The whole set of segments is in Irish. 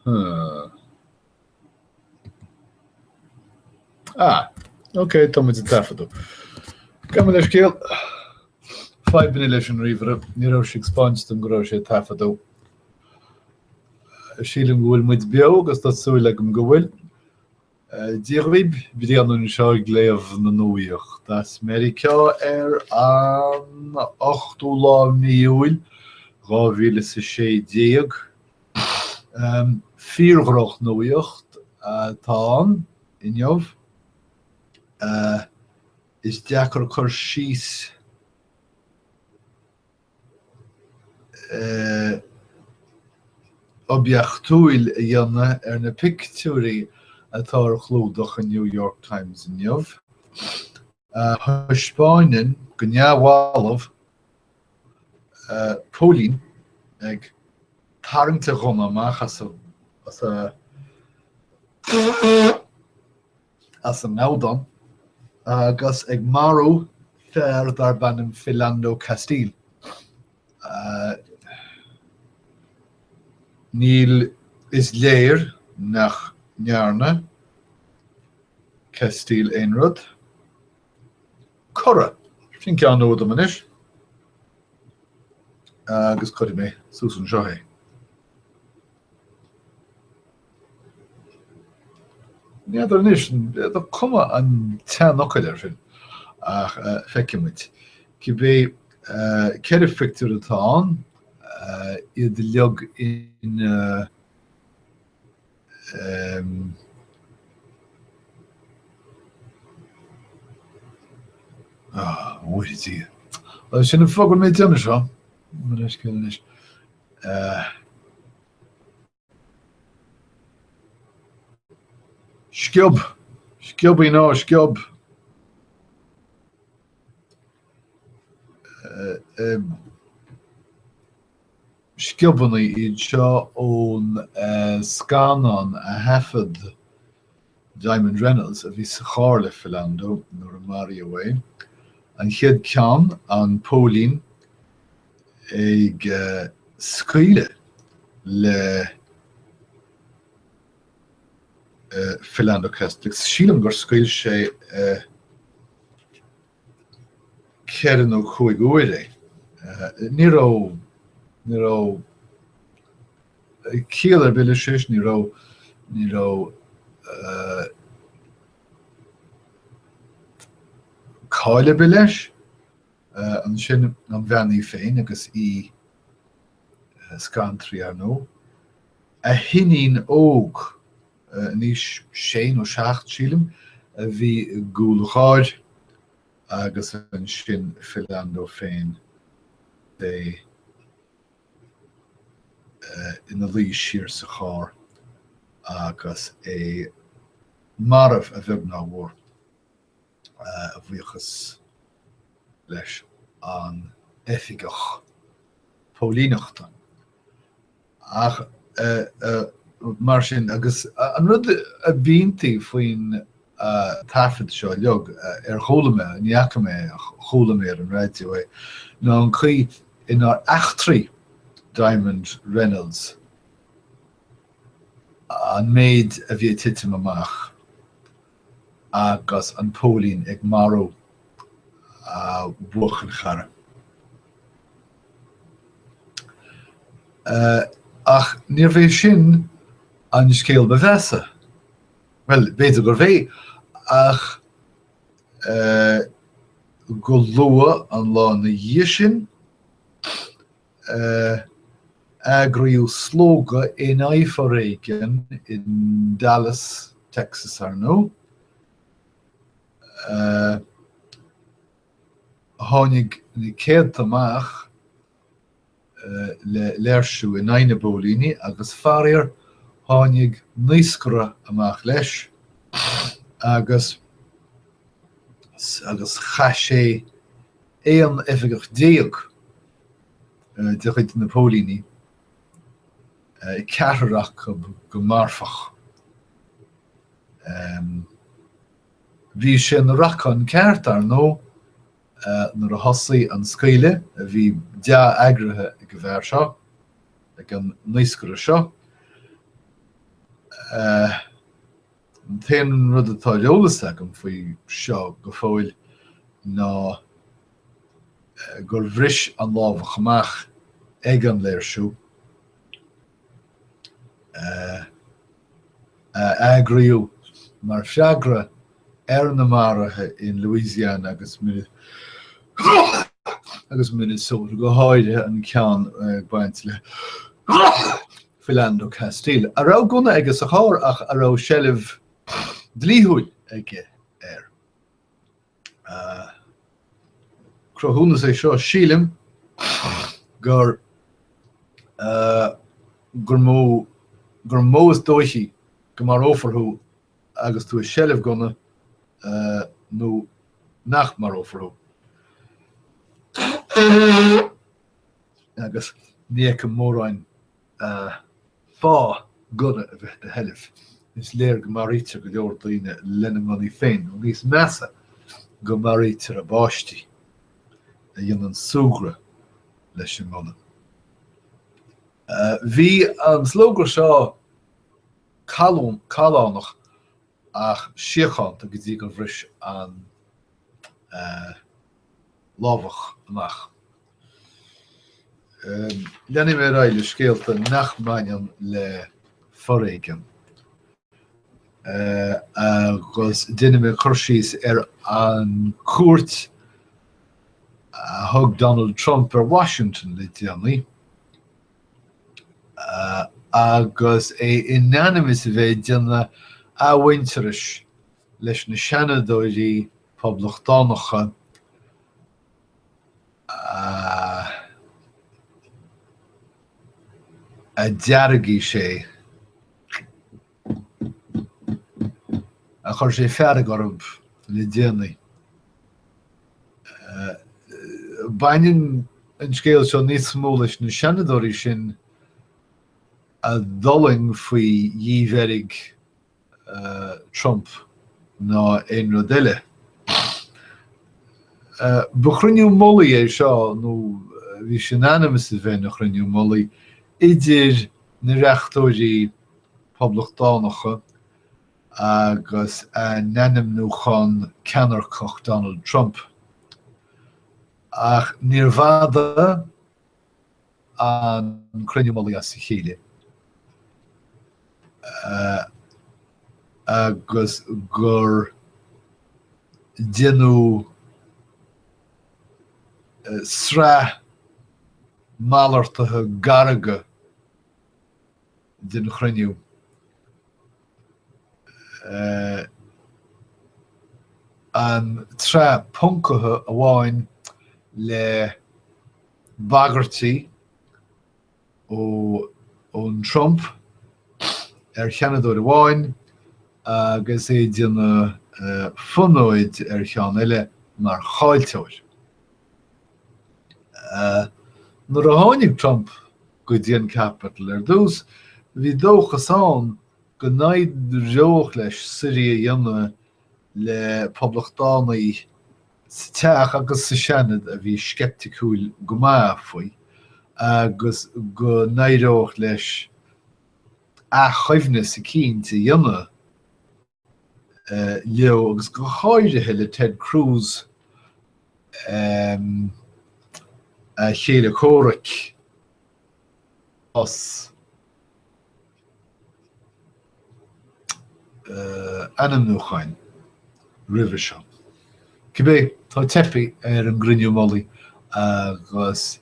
Huh. Ah, ok, tá muid ag taifeadadh. Gabh mo leithscéal. Fadhbanna leis an ríomhaire. Ní raibh sé ag 'spáint dom go raibh sé ag taifeadadh. Sílim go bhfuil muid beo agus tá súil agam go bhfuil. Dia dhaoibh, Brian anseo ag léamh na nuaíocht as Meiriceá ar an 8ú lá mí Iúil 2016. Fíor-dhrochnuaíocht atá ann inniu. Is deacair cur síos oibiachtúil a dhéanamh ar na pictiúirí atá ar chlúdach an New York Times inniu, a thaispeáineann go neamhbhalbh póilín ag tarraingt a ghunna amach as a as an ngabhdán agus ag marú fear darb ainm Philando Castile. Níl, is léir nach ndearna Castile aon rud. Corra! Sin ceann nua dom anois agus cuirfidh mé suas anseo é. N'fheadar anois, tá cuma an tseanfhocail air sin, ach feicfidh muid. Cibé, 4 phictiúr atá ann, iad uilig ina A Mhuire Dia. Sin an fáth go bhfuil mé ag déanamh seo. Mo leithscéal anois. Sciob! Sciobaí ná sciob! Sciobanna iad seo ón scannán a thaifead Diamond Reynolds, a bhí sa charr le Philando nuair a maraíodh é. An chéad ceann, an póilín ag scaoileadh le Philando Castile. Sílim gur scaoil sé ceithre nó chúig uair é. Ní raibh, ní raibh ciall ar bith leis, ní raibh, ní raibh cáil ar bith leis. Ansin an bhean í féin agus í scantraithe, ar ndóigh. A hiníon óg, in aois sé nó seacht, sílim, a bhí i gcúl an chairr agus ansin Philando féin, é ina luí siar sa charr agus é marbh, a bheag ná a mhór. a bhuíochas leis an oifigeach póilíneachta. Ach mar sin, agus an rud a b'iontaí faoin taifead seo uilig, ar chuala mé, ní fhaca mé é ach chuala mé ar an raidió é, ná an chaoi inar eachtraigh Diamond Reynolds an méid a bhí ag titim amach. agus an póilín ag marú a bhuachaill chara. Ach níorbh é sin an scéal ba mheasa. Bhuel, b'fhéidir gurbh é, ach go luath an lá ina dhiaidh sin, Eagraíodh slógadh in aghaidh foréigin in Dallas, Texas, ar ndóigh. Tháinig na céadta amach le léirsiú in aghaidh na bpóilíní agus faraor tháinig naoscaire amach leis agus agus chaith sé 11 oifigeach de chuid na póilíní, ceathrar acu go marfach. Bhí sé ina racán ceart, ar ndóigh, nuair a thosaigh an scaoileadh, a bhí dea-eagraithe ag an bhfear seo, ag an naoscaire seo. An t-aon rud atá ar eolas agam faoi seo go fóill ná gur bhris an lámhach amach ag an léirsiú a eagraíodh mar freagra ar na maruithe in Louisiana agus agus Minnesota, go háirithe an ceann ag baint le Philando Castile, a raibh gunna aige sa charr ach a raibh seilbh dlíthiúil aige air. Cruthúnas é seo, sílim, gur gur mó gur mó is dóichí go marófar thú agus tú i seilbh gunna nó nach marófar thú. Agus ní fheicim mórán fáth gunna a bheith i do sheilbh. Is léir go maraítear go leor daoine lena ngunnaí féin, nó níos measa, go maraítear a bpáistí a dhéanann súgradh leis an ngunna. Bhí an slógadh seo callánach ach síochánta go dtí gur bhris an lámhach amach. Leanfaidh mé ar aghaidh le scéalta nach mbaineann le foréigean agus déanfaidh mé cur síos ar an cuairt a thug Donald Trump ar Washington le déanaí agus é in ainm is a bheith ag déanamh athmhuintearais leis na Seanadóirí Poblachtánacha a d'fheargaigh sé, a chuir sé fearg orthu le déanaí. Baineann an scéal seo níos mó leis na Seanadóirí sin a d'fhulaing faoi dhíbheirg Trump ná aon rud eile. Ba chruinniú mullaigh é seo, nó bhí sé in ainm is a bheith ina chruinniú mullaigh, idir na reachtóirí poblachtánacha agus a n-ainmniúchán ceannairceach Donald Trump. Ach níorbh fhada an cruinniú mullaigh as a chéile agus gur deineadh sraith malartuithe garga den chruinniú. An tsraith poncaithe amháin le bagairtí ón Trump ar sheanadóir amháin agus é ag déanamh fonóid ar cheann eile mar chaillteoir. Nuair a tháinig Trump go dtí an Capitol ar dtús, bhí dóchas ann go n-éireodh leis suirí a dhéanamh le poblachtánaigh sa Teach agus sa Seanad a bhí sceipticiúil go maith faoi agus go n-éireodh leis athchoibhneas eicínt a dhéanamh leo agus go háirithe le Ted Cruz, a chéile comhraic as ainmniúcháin roimhe seo. Cibé, tá teipthe ar an gcruinniú mullaigh agus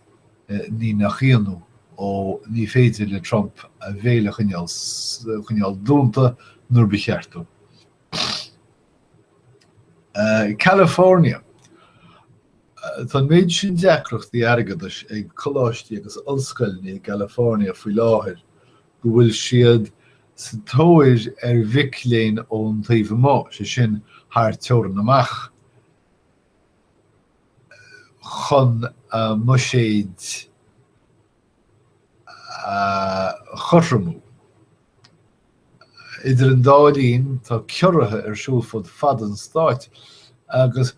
ní nach ionadh ó ní féidir le Trump a bhéal a choinneáil dúnta nuair ba cheart dó. California. Tá an méid sin deacrachtaí airgeadais ag coláistí agus ollscoileanna i gCalifornia faoi láthair go bhfuil siad sa tóir ar mhic léinn ón taobh amuigh, sé sin, thar teorainn amach, chun a mbuiséid a chothromú. Idir an dá linn, tá ciorruithe ar siúl fud fad an stáit agus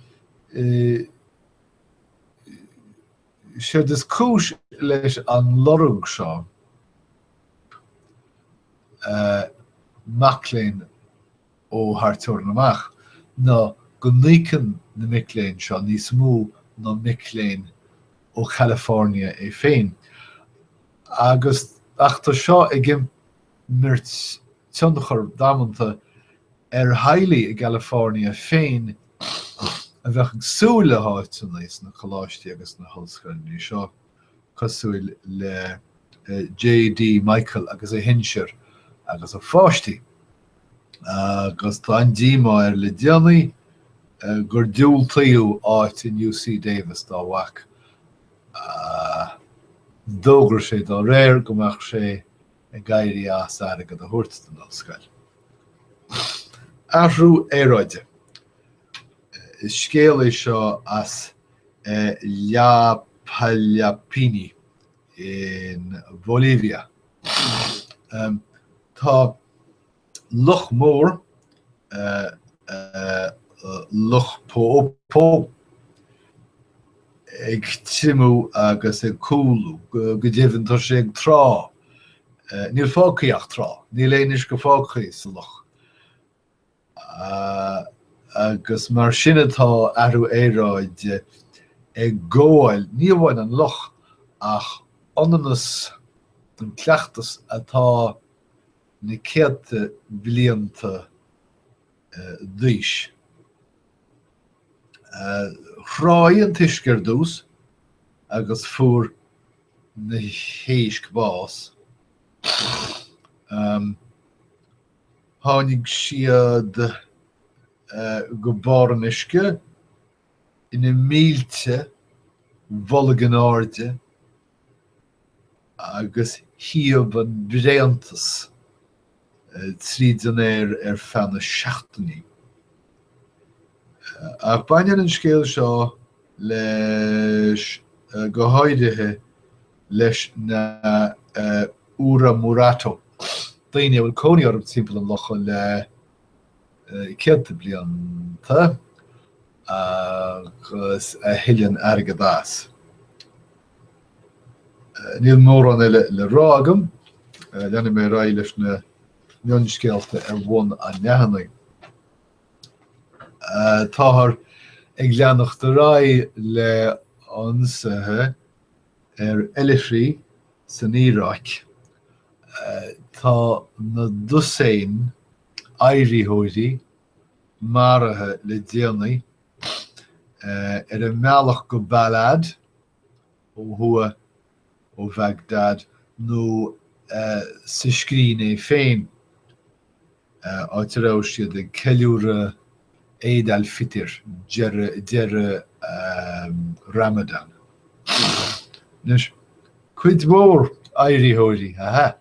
séard is cúis leis an lorg seo. mac léinn ó thar teorainn amach ná go n-íocann na mic léinn seo níos mó ná mic léinn ó Chalifornia é féin. Agus, ach tá seo ag imirt tionchar damanta ar theaghlaigh i gCalifornia féin a bheadh ag súil le háiteanna sna coláistí agus sna hollscoileanna seo, cosúil le J.D. Michael agus a shinsir agus a pháistí. Agus tá an-díomá air le déanaí gur diúltaíodh áit in UC Davis dá mhac. D'fhógair sé dá réir go mbeadh sé ag éirí as airgead a thabhairt don ollscoil. Athrú aeráide. Is scéal é seo as Llapallapini in Bolivia. Tá loch mór, Loch Poopó, ag triomú agus ag cúlú, go deimhin tá sé ag trá. Níl fágtha ach trá, níl aon uisce fágtha sa loch. Agus mar sin atá athrú aeráide ag gabháil, ní amháin an loch, ach ionannas an cleachtas atá na céadta blianta d'aois. Thráigh an t-uisce ar dtús agus fuair na héisc bás. Tháinig siad go barr an uisce ina mílte bolg in airde agus shíob an bréantas tríd an aer ar feadh na seachtainí. Ach baineann an scéal seo leis, go háirithe leis na Ura-Murato, daoine a bhfuil cónaí orthu timpeall an locha le céadta blianta agus a thuilleann airgead as. Níl mórán eile le rá agam. Leanfaidh mé ar aghaidh leis na mionscéalta ar bhun an leathanaigh. Táthar ag leanacht ar aghaidh le hionsaithe ar oilithrigh san Iaráic. Tá na dosaein áiritheoirí maraithe le déanaí ar a mbealach go Balad ó thuaidh ó Bhagdad nó sa scrín é féin, áit a raibh siad ag ceiliúradh Eid al-Fitr, deireadh Ramadan. Anois, cuid mhór áiritheoirí, aha,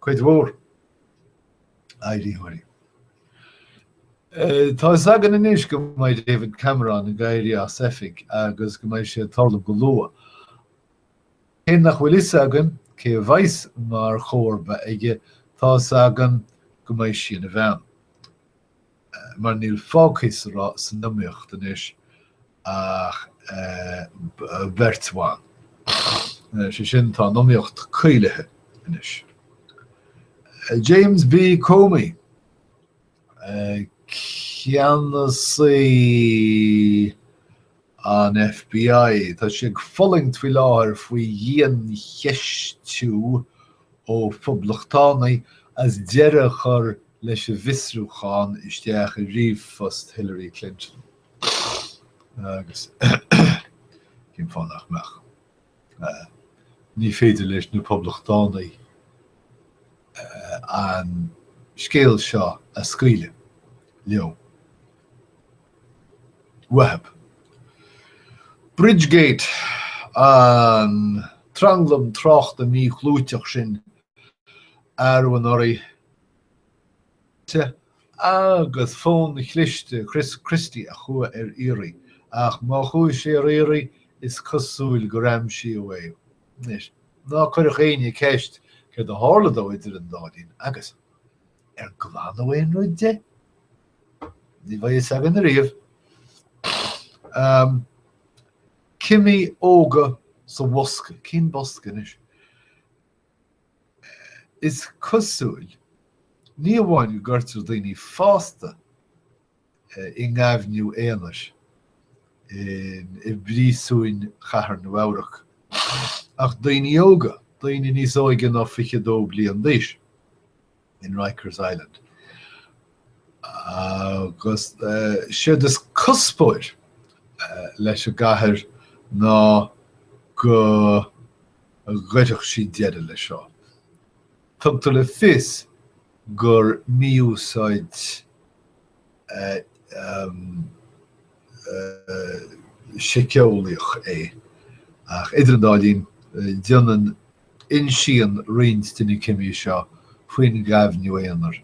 cuid mhór áiritheoirí. Tá a fhios againn anois go mbeidh David Cameron ag éirí as oifig agus go mbeidh sé ag tarlú go luath. Cé nach bhfuil fhios againn cé a bheas mar chomharba aige, tá a fhios againn go mbeidh sí ina bhean. Mar níl fágtha san iomaíocht anois ach beirt bhan. Sé sin, tá an iomaíocht caolaithe anois. James B. Comey, ceannasaí an FBI, tá sé ag fulaingt faoi láthair faoi dhiancheistiú ó phoblachtánaigh as deireadh a chur leis an bhfiosrúchán isteach i ríomhphost Hillary Clinton. Agus cén fáth nach mbeadh? Ní féidir leis na Poblachtánaigh an scéal seo a scaoileadh leo uathu. Bridgegate, an tranglam tráchta míchlúiteach sin arú anuraidh, Agus fón chliste Chris Christie a chuaigh ar iarraidh, ach má chuaigh sé ar iarraidh, is cosúil gur aimsíodh é. Anois, ná cuireadh éinne ceist céard a tharla dó idir an dá linn, agus ar glanadh aon rud de? Ní bheidh fhios againn ariamh. Cimí óga sa bhosca. Cén bosca anois? Is cosúil. Ní amháin go gcuirtear daoine fásta i ngaibhniú aonair i bpríosúin chathair Nua-Eabhrac, ach daoine óga, daoine níos óige ná 22 bliain d'aois, in Rikers Island. Agus séard is cuspóir leis an gcathair ná go gcuirfeadh sí deireadh leis seo. Tugtar le fios gur mí-úsáid síceolaíoch é, ach idir an dá linn, déanann, insíonn roinnt de na cimí seo faoin ghaibhniú aonair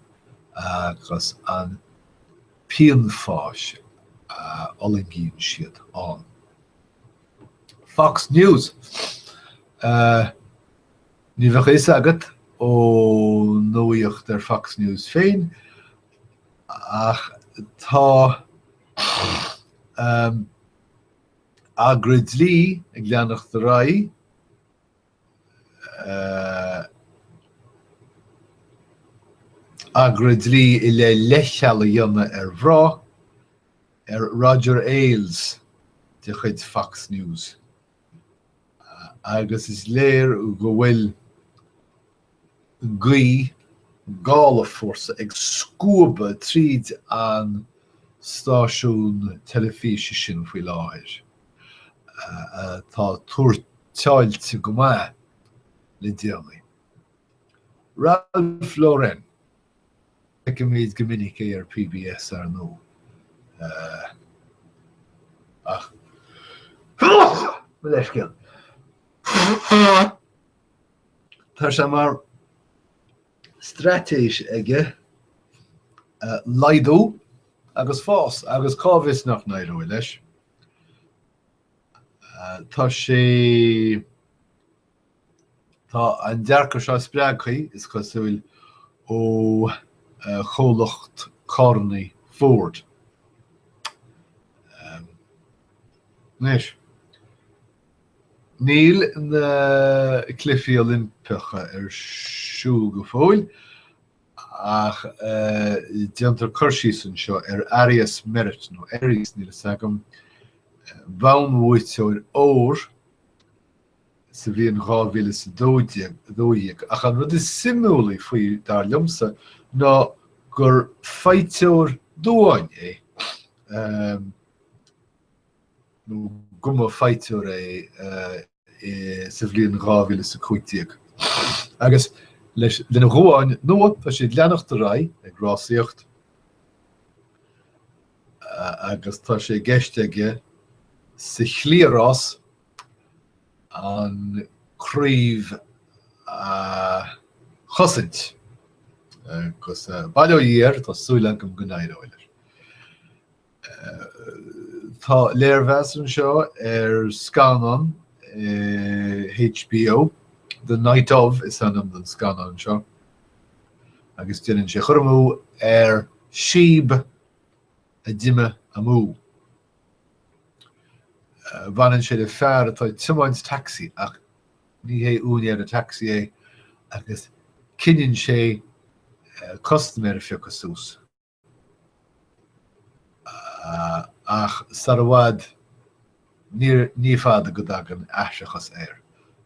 agus an pianpháis a fhulaingíonn siad ann. Fox News. Ní bheadh a fhios agat ón nuaíocht ar Fox News féin ach tá agra dlí ag leanacht ar aghaidh, agra dlí i leith leithcheal a dhéanamh ar mhná, ar Roger Ailes de chuid Fox News. agus is léir go bhfuil gaoth gála fórsa ag scuabadh tríd an stáisiún teilifíse sin faoi láthair, atá tuairteáilte go maith le déanaí. Ralph Lauren. Feicimid go minic é ar PBS, ar ndóigh. Ach, mo leithscéal. Tá sé mar straitéis aige laghdú agus fás, agus cá bhfios nach n-éireoidh leis. Tá sé. Tá an dearcadh seo spreagtha, is cosúil, ó chomhlacht carranna Ford. Anois, níl na Cluichí Oilimpeacha ar siúl go fóill, ach déantar cur síos anseo ar Aries Merritt, nó Aries, níl a fhios agam, bonn-bhuaiteoir óir, sa bhliain 2012, ach an rud is suimiúlaí faoi, dar liomsa, ná gur faighteoir duáin é, nó go mba faighteoir é sa bhliain 2015. Agus leis, lena dhuáin nua, tá sé ag leanacht ar aghaidh ag rásaíocht agus tá sé i gceist aige sa chliathrás, an craobh a chosaint agus bail ó Dhia air, tá súil agam go n-éireoidh leis. Tá léirmheas anseo ar scannán HBO, The Night Of is ainm don scannán seo, agus déanann sé cur amú ar síob a d'imigh amú. Baineann sé le fear atá ag tiomáint tacsaí ach ní hé úinéir an tacsaí é agus cinneann sé custaiméir a phiocadh suas. Ach sar i bhfad ní fada go dtagann aithreachas air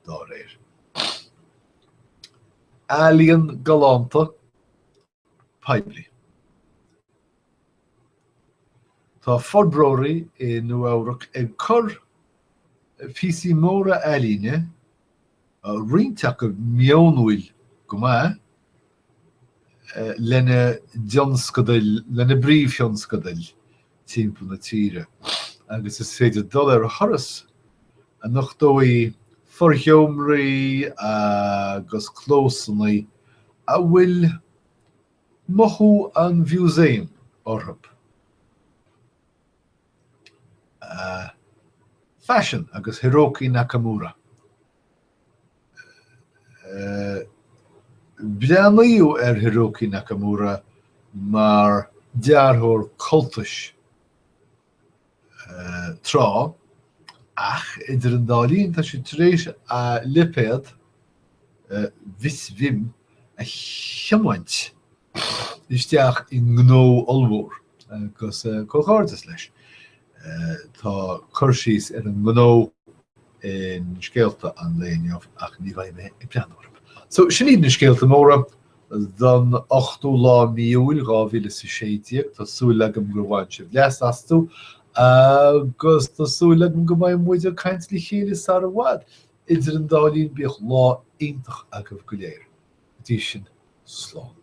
dá réir. Ealaíon galánta poiblí. Tá forbróirí i Nua-Eabhrac ag cur píosaí móra ealaíne, roinnt acu meonúil go maith, lena dtionscadail, lena bpríomhthionscadail timpeall na tíre agus is féidir dul ar thuras a nochtóidh forsheomraí agus clósanna a bhfuil mothú an mhúsaeim orthu. Faisean agus Hiroki Nakamura. Breathnaíodh ar Hiroki Nakamura mar dearthóir cultais tráth, ach idir an dá linn tá sé tar éis a lipéad, Visvim, a thiomáint. isteach i ngnó ollmhór agus comhghairdeas leis. Tá cur síos ar an ngnó in Scéalta an lae inniu ach ní bheidh mé ag breathnú orthu. So, sin iad na scéalta móra don ochtú lá mí Iúil 2016. Tá súil agam gur bhain sibh leas astu agus tá súil agam go mbeidh muid ag caint le chéile sar i bhfad. Idir an dá linn, bíodh lá iontach agaibh go léir. Go dtí sin, slán.